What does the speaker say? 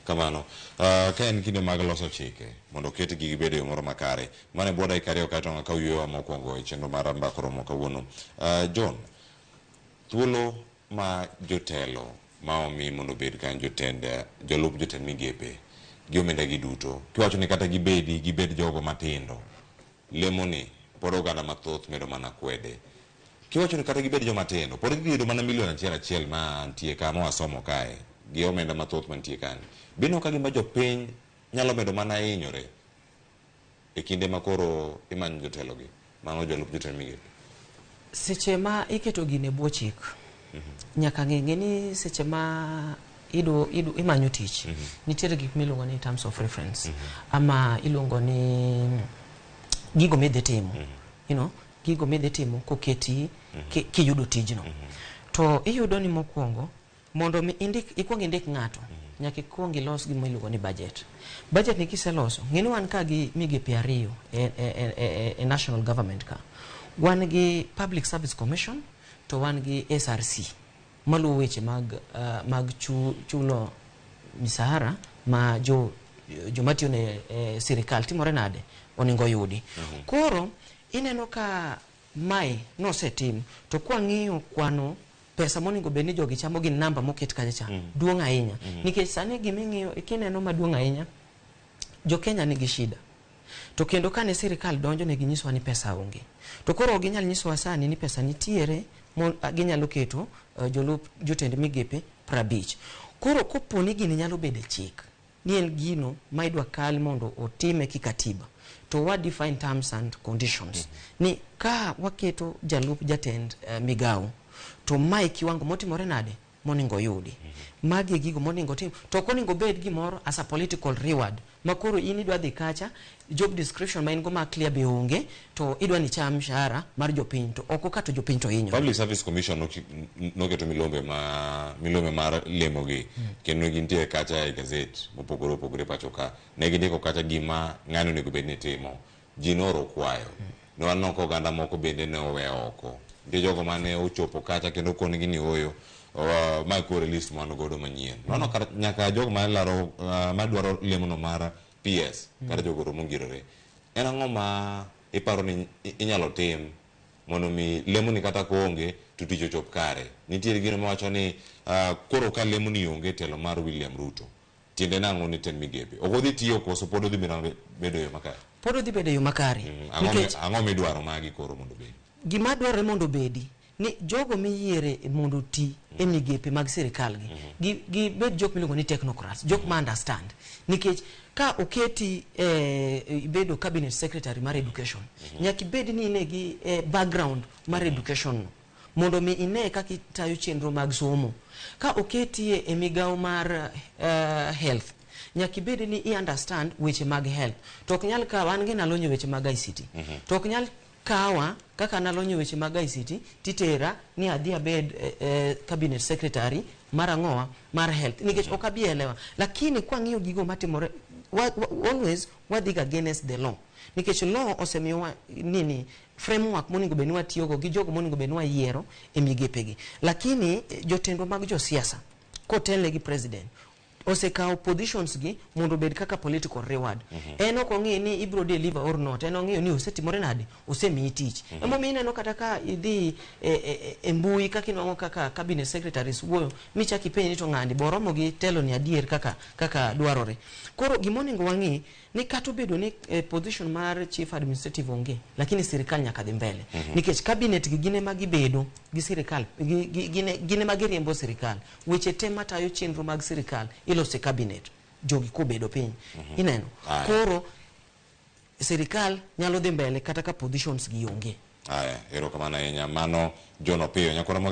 Kamano. Ka en kinde mag loso chike mondo oketgi gibed e yo moro makare. Mano e bwo dakika ariyo kaeto wakaw yueyowa mokwongo e chenro mar Mbaka Oromo kawuono. John, thuolo ma jotelo ma omi mondo obed kanyo jotend jolup jotend migepe gi omenda gi duto kiwacho ni kata gibedi gibed jogo matindo lemo ni pod oganda mathoth medo mana kwede kiwacho ni kata gibed joma tindo pod gidhi yudo mana milion achiel achiel ma nitie ka ma wasomo kae gi omenda mathoth mantie kani be ineno ka gima jopiny nyalo medo mana hinyore e kinde ma koro imanyo jotelo gi mano jolup jotend migepe? Seche ma iketo gini e bwo chik, nyaka ng'e ng'e ni seche ma idu, idu, imanyo tich, nitiere gik miluongo ni terms of reference, ama iluongo ni gigo midhi timo, gigo midhi timo koketi kiyudo tijno. To iyudo ni mokwongo mondo mi indik ikuong indik ng'ato, nyaka ikuong ilos gima iluongo ni budget. Budget ni kiseloso, ng'e ni wan ka gi migepe ariyo e national government ka. Wan gi Public Service Commission to wan gi SRC maluwo weche mag chulo misahara ma jo joma tiyo ne sirikal timore nade onego yudi. Koro ineno ka mae nosetim to kwang'iyo kwano pesa monego bed ni jogi chamo gi namba moket kacha cha duong' ahinya, nikech sani giming'iyo kineno maduong' ahinya, jo Kenya nigi shida. To kendo kane sirikal donjo ne ginyisowa ni pesa onge, to koro ok ginyal nyisowa sani ni pesa nitiere mo ginyalo keto jolup jotend migepe 50. Koro kopo ni gini nyalo bedo e chik ni en gino ma idwa kal mondo otime kikatiba, to wa define terms and conditions ni ka waketo jalup jatend migawo to mae kiwango motimore nade monego oyudi, magi e gigo monego otim, to ok onego bed gimoro as a political reward ma koro in idwa dhi kacha, job description ma in go ma clear be onge, to idwa ni cham mshahara mar jopiny to oko ka to jopiny to hinyore. Public Service Commission noketo milombe mar lemo gi kendo gintie kacha e gazet mopogore opogore pacho ka. Ne gindiko kacha gima ng'ani onego bed ni timo. Ji nooro kwayo. Ne waneno ka oganda moko bende ne owe oko. Nitie jogo mane ochopo kacha kendo konigi ni ooyo, mae koro e list ma wan godo manyien. Waneno kata nyaka jogo malaro madwaro lemono mar PS kata jogoro mongirore. En ang'o ma iparo ni inyalo tim mondo mi lemoni kata koonge to tich ochop kare? Nitiere gino mawacho ni koro ka lemoni onge telo mar William Ruto, tiende nang'o ni tend migepe? Ok odhi tiyo koso pod odhi bedo e yo makare? Pod odhi bedo e yo makare. Nikech ang'o midwaro magi koro mondo obedi? Gima dwarore mondo obedi ni jogo miyiere mondo oti e migepe mag sirikal gi gibed jok miluongo ni technocrats, jok ma understand. Nikech ka oketi ibedo cabinet secretary mar education, nyaka ibed ni in gi background mar education no mondo mi ine kaka itayo chenro mag somo. Ka oketi e migawo mar health, nyaka ibed ni i understand weche mag health. To ok nyal kawa, an gi nalony e weche mag ICT. To ok nyal kawa kaka nalony e weche mag ICT titera ni adhi abed cabinet secretary mar ang'owa mar health, nikech ok abi elewa. Lakini kwang'iyo gigo matimore, always wadhi ga against the law, nikech law osemiyowa nini framework monego bed ni watiyogo gi jogo monego bed ni wayiero e migepegi. Lakini jotendwa mag josiasa kotelne gi president osekawo positions gi mondo obed kaka political reward. En ok ong'i ni ibro deliver or not, en ong'iyo ni osetimore nade, osemiyi tich. Emomiyo ineno kata ka idhi e mbui kaka inwang'o kaka cabinet secretaries wuoyo, michak ipenj ni to ng'ani bo oromo gi telo ni adier kaka dwarore. Koro gimonego wang'i ni kata obedo ni position mar chief administrative onge, lakini sirikal nyaka dhi mbele. Nikech cabinet gi gin ema gibedo gi sirikal, gin ema giriembo sirikal. Weche te matayo chenro mag sirikal iloso e cabinet, jogi kobedo piny. Ineno? Koro sirikal nyalo dhi mbele kata ka positions gi onge. Aya, erokamano ahinya. Mano John Opiyo. Nyakwara Mwaga.